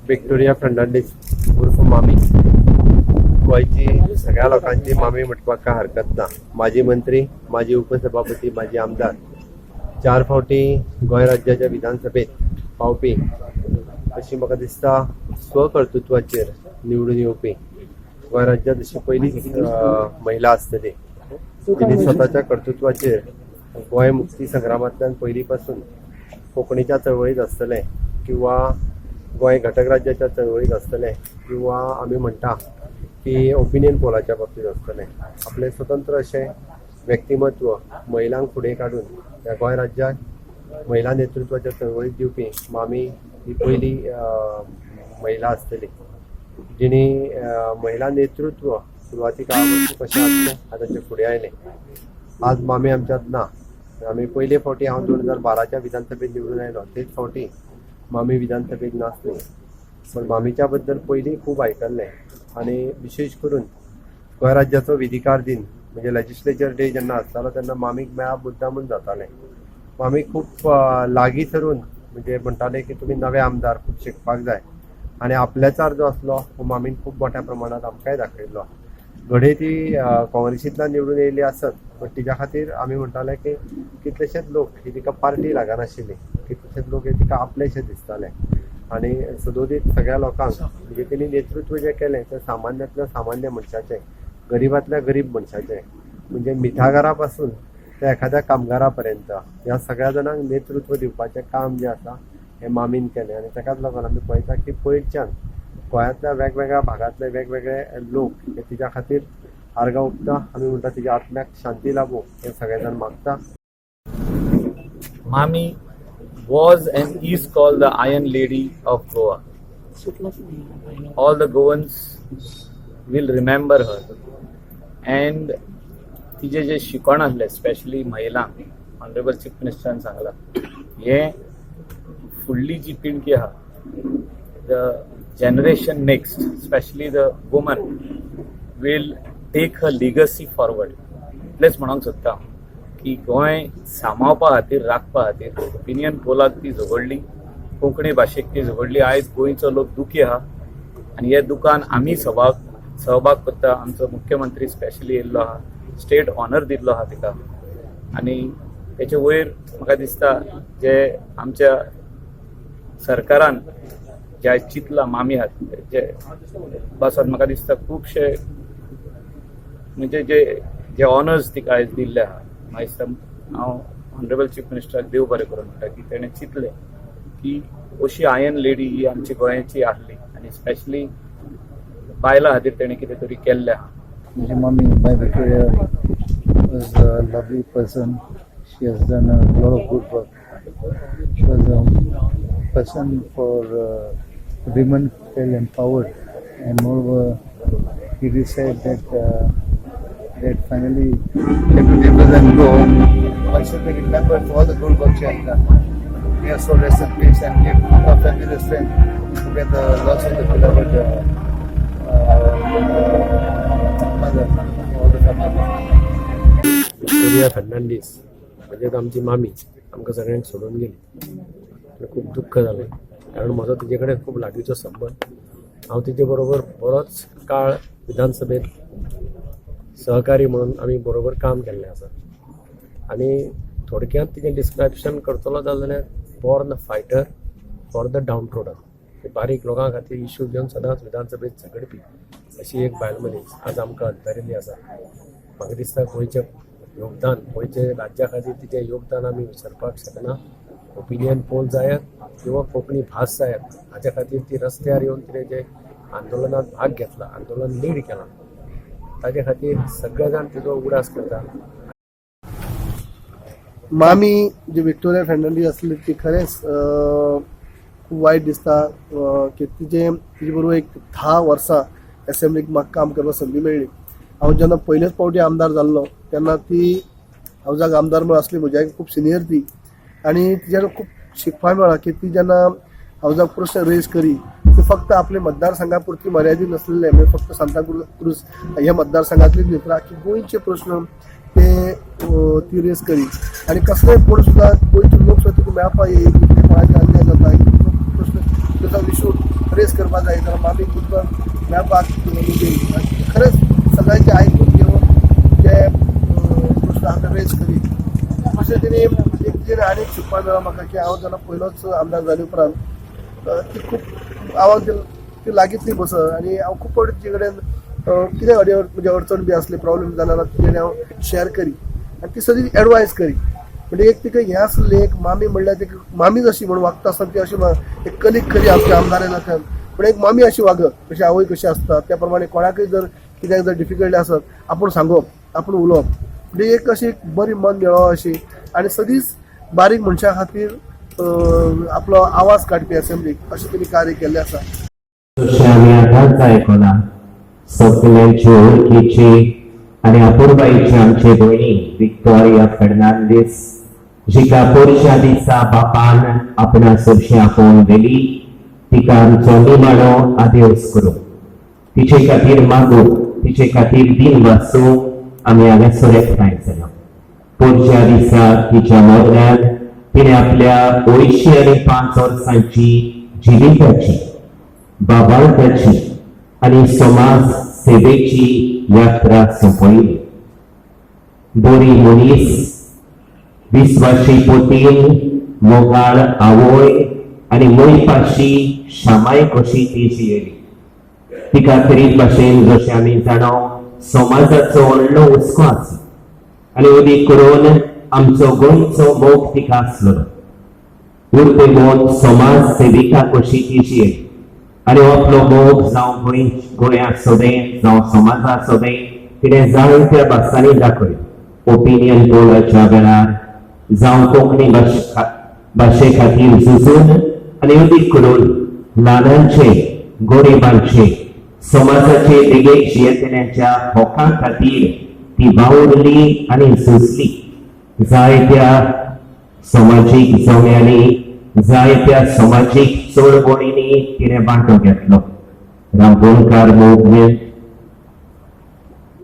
Victoria Fernandes उर्फ मामी, गोंयची सगळ्या लोकांची मामी म्हणपाक काय हरकत ना. माजी मंत्री, माजी उपसभापती, माजी आमदार, चार फावटी गोंय राज्याच्या विधानसभेत पावपी, अशी म्हाका दिसता स्वकर्तृत्वाचेर निवडून येवपी गोंय राज्यात अशी पयलीच महिला आसतली, तिने स्वताच्या कर्तृत्वाचेर गोंय मुक्ती संग्रामांतल्यान पयलीं पासून कोंकणीच्या चळवळीत आसतलें किंवा गोंय घटक राज्याच्या चळवळीत आसतलें किंवा आमी म्हणटा की ओपिनियन पोलाच्या बाबतीत आसतलें, आपलें स्वतंत्र अशें व्यक्तिमत्व महिलांक फुडें काडून ह्या गोंय राज्याक महिला नेतृत्वाच्या चळवळीत दिवपी मामी ही पयली महिला आसतली, जिणी महिला नेतृत्व सुरवाती काळा पासून कशें आसलें, आतां फुडें आयलें. आज मामी आमच्यांत ना. आमी पयले फावटी हांव 2012च्या विधानसभेत निवडून आयलो, तेच फावटी मामी विधानसभेत नासली. पण मामीच्या बद्दल पयलीं खूब आयकल्लें आनी विशेश करून गोंय राज्याचो विधिकार दिन म्हणजे लेजिस्लेचर डे जेन्ना आसतालो तेन्ना मामीक मेळप मुद्दामून जातालें. मामी खूब लागीं सरून म्हणजे म्हणटाले की तुमी नवे आमदार, खूब शिकपाक जाय आनी आपल्याचार जो आसलो हो मामीन खूब मोठ्या प्रमाणात आमकांय दाखयल्लो. घडये ती काँग्रेसींतल्यान निवडून येयल्ली आसत, बट तिच्या खातीर आमी म्हणटाले की कितलेशेच लोक ही तिका पार्टी लागनाशिल्ली, कितलेशेच लोक हे तिका आपलेशे दिसताले आनी सदोदीत सगळ्या लोकांक म्हणजे तिणी नेतृत्व जें केलें तें सामान्यांतल्या सामान्य मनशाचें, गरिबांतल्या गरीब मनशाचें, म्हणजे मिठागरा पासून ते एखाद्या कामगारा पर्यंत ह्या सगळ्या जाणांक नेतृत्व दिवपाचें काम जें आसा हें मामीन केलें. आनी ताकाच लागून आमी पळयता की पयरच्यान गोंयांतल्या वेगवेगळ्या भागांतले वेगवेगळे लोक हे तिच्या खातीर आर्गां ओंपता. आमी म्हणटा, तिच्या आत्म्याक शांती लाभूं हें सगळे जाण मागता. Mami was and is called the Iron Lady of Goa. All the Goans will remember her. And तिजे जे शिकवण आसलें, स्पेशली महिलांक, ऑनरेबल चीफ मिनिस्टरान सांगलां, हें फुडली जी पिळगी आहा, the generation next, specially the women, will take her legacy forward. इतलेंच म्हणूंक सोदता की गोंय सांबाळपा खातीर, राखपा खातीर ओपिनियन पोलाक ती झगडली, कोंकणी भाशेक ती झगडली. आयज गोंयचो लोक दुखी आहा आनी हे दुखान आमी सहभाग सहभाग करता. आमचो मुख्यमंत्री स्पेशली येयल्लो आहा, स्टेट ऑनर दिल्लो आहा तिका. आनी तेचे वयर म्हाका दिसता जे आमच्या सरकारान जे आयज चिंतलां मामी खातीर, जे पासत म्हाका दिसता खुबशे म्हणजे जे जे ऑनर्स तिका आयज दिल्ले आहा, म्हाका दिसता हांव ऑनरेबल चीफ मिनिस्टराक देव बरें करूं म्हणटा की तेणें चिंतलें की अशी आयर्न लेडी ही आमची गोंयाची आहली आनी स्पेशली बायलां खातीर तेणें कितें तरी केल्लें आहा. म्हजी mummy, my Victoria, was a lovely person. She has done a lot of good work. She was a person for women felt empowered, and moreover, he decided that finally she had to leave us and go. But she'll be remembered for all the good work she has done. May her soul rest in peace and give her family the strength to bear the loss of the beloved mother, all the family. Victoria Fernandes म्हणजेच आमची मामी आमकां सगळ्यांक सोडून गेली आनी खूब दुख्ख जालें, कारण म्हजो तिजे कडेन खूब लागींचो संबंद. हांव तिजे बरोबर बरोच काळ विधानसभेत सहकारी म्हणून आमी बरोबर काम केल्लें आसा. आनी थोडक्यांत तिजें डिस्क्रिप्शन करतलो जाल्यार, born fighter for the downtrodden. बारीक लोकां खातीर इश्यू घेवन सदांच विधानसभेत झगडपी अशी एक बायल मनीस आज आमकां अंतरिल्ली आसा. म्हाका दिसता गोंयचें योगदान, गोंयचे राज्या खातीर तिचें योगदान आमी विसरपाक शकना. ओपिनियन पोल जायत किंवा कोंकणी भास जायत, हाच्या खातीर ती रस्त्यार येवन तिणें जें आंदोलनात भाग घेतला, आंदोलन लीड केलां, ताजे खातीर सगळे जाण तिचो उगडास करता. मामी जी विक्टोरिया फर्नांडीस आसली, ती खरेंच खूब वायट दिसता की तिजे बरोबर एक 10 वर्सां एसेंब्लीक म्हाका काम करपाक संदी मेळ्ळी. हांव जेन्ना पयलेच फावटी आमदार जाल्लो तेन्ना ती हावजाक आमदार म्हणून आसली. म्हज्या खूब सिनियर ती आनी तिच्या खूब शिकपाक मेळ्ळां की ती जेन्ना हावजाक प्रश्न रेज करी, ती फक्त आपले मतदारसंघा पुरती मर्यादीत नसलेले, म्हणजे फक्त सांताक्रूज ह्या मतदारसंघातलीच न्ही, तर आखी गोंयचे प्रश्न ते ती रेज करी. आनी कसलेय कोण सुद्दां, गोंयचे लोक सुद्दां तिका मेळपाक येयी, कितें कोणाचेर अन्याय जाता, तुमचो प्रश्न. दिसा we should race करपाक जाय जाल्यार मामीक मुद्दम मेळपाक खरेंच सगळ्यांचे आयकून घेवन ते प्रश्न आहा रेज करी. अशें तिणें एक तिणें आनीक शिकपाक मेळ्ळो म्हाका की हांव जेन्ना पयलोच आमदार जाले उपरांत ती खूब हांव ती लागींच ती बस आनी हांव खूब फावटी तिचे कडेन कितें अडी म्हणजे अडचण बी आसली, प्रॉब्लेम जाल्यार तिचे कडेन हांव शेअर करी आनी ती सदींच एडवायज करी. म्हणजे एक तिका हें आसलें, एक मामी म्हणल्यार ती मामीच अशी म्हणून वागता आसतना ती अशी एक कलीग खरी आमच्या आमदार नात्यान, पूण एक मामी अशी वागत कशी आवय कशी आसता त्या प्रमाणे कोणाकय जर कित्याक जर डिफिकल्टी आसत आपूण सांगप, आपूण उलोवप, म्हणजे एक अशी बरी मन मेळो अशी आनी सदींच बारीक मनशां खातीर आपलो आवाज काडपी असेंब्लीक अशें तिणी कार्य केल्लें आसा. जशें आमी आतांच आयकलां, सगल्यांचे ओळखीची आनी अपुरबायेची आमची भयणी विक्टोरिया फेर्नांडीस, जिका पोरच्या दिसा बापान आपणा सरशी आपोवन व्हेली, तिका आमचो निमाणो आदेस करूं, तिचे खातीर मागूं, तिचे खातीर दिन वाचूं आमी हांगासर एकठांय जाला. पोरच्या दिसा तिच्या मरणान तिणें आपल्या 85 वर्सांची जिविताची, बाबाळकाची आनी समाज सेवेची यात्रा सोंपयली. बरी मनीस, विस्वाशी पोतीन, मोगाळ आवय आनी मोयपाशी शामाय कशी ती जियेली. तिका खेरीत भाशेन जशें आमी जाणो, समाजाचो व्हडलो हुस्को आसा आनी अदीक करून आमचो गोंयचो मोग तिका आसलो. उर्बे मोग समाज सेविका कशी ती जियेली आनी आपलो मोग जावं गोंय गोंया सोदें जावं समाजा सोदें तिणें जायत्या भासांनी दाखयलो. ओपिनियन पोलाच्या वेळार जावं कोंकणी भाशे खातीर झुजून आनी अदीक करून ल्हानांचे, गरिबांचे, समाजाचे देगेक जियेतल्यांच्या हकां खातीर ती वावुरली आनी झुजली. जायत्या समाजीक जम्यांनी, जायत्या समाजीक चळवळींनी तिणें वांटो घेतलो. रांपोणकार मुवमेंट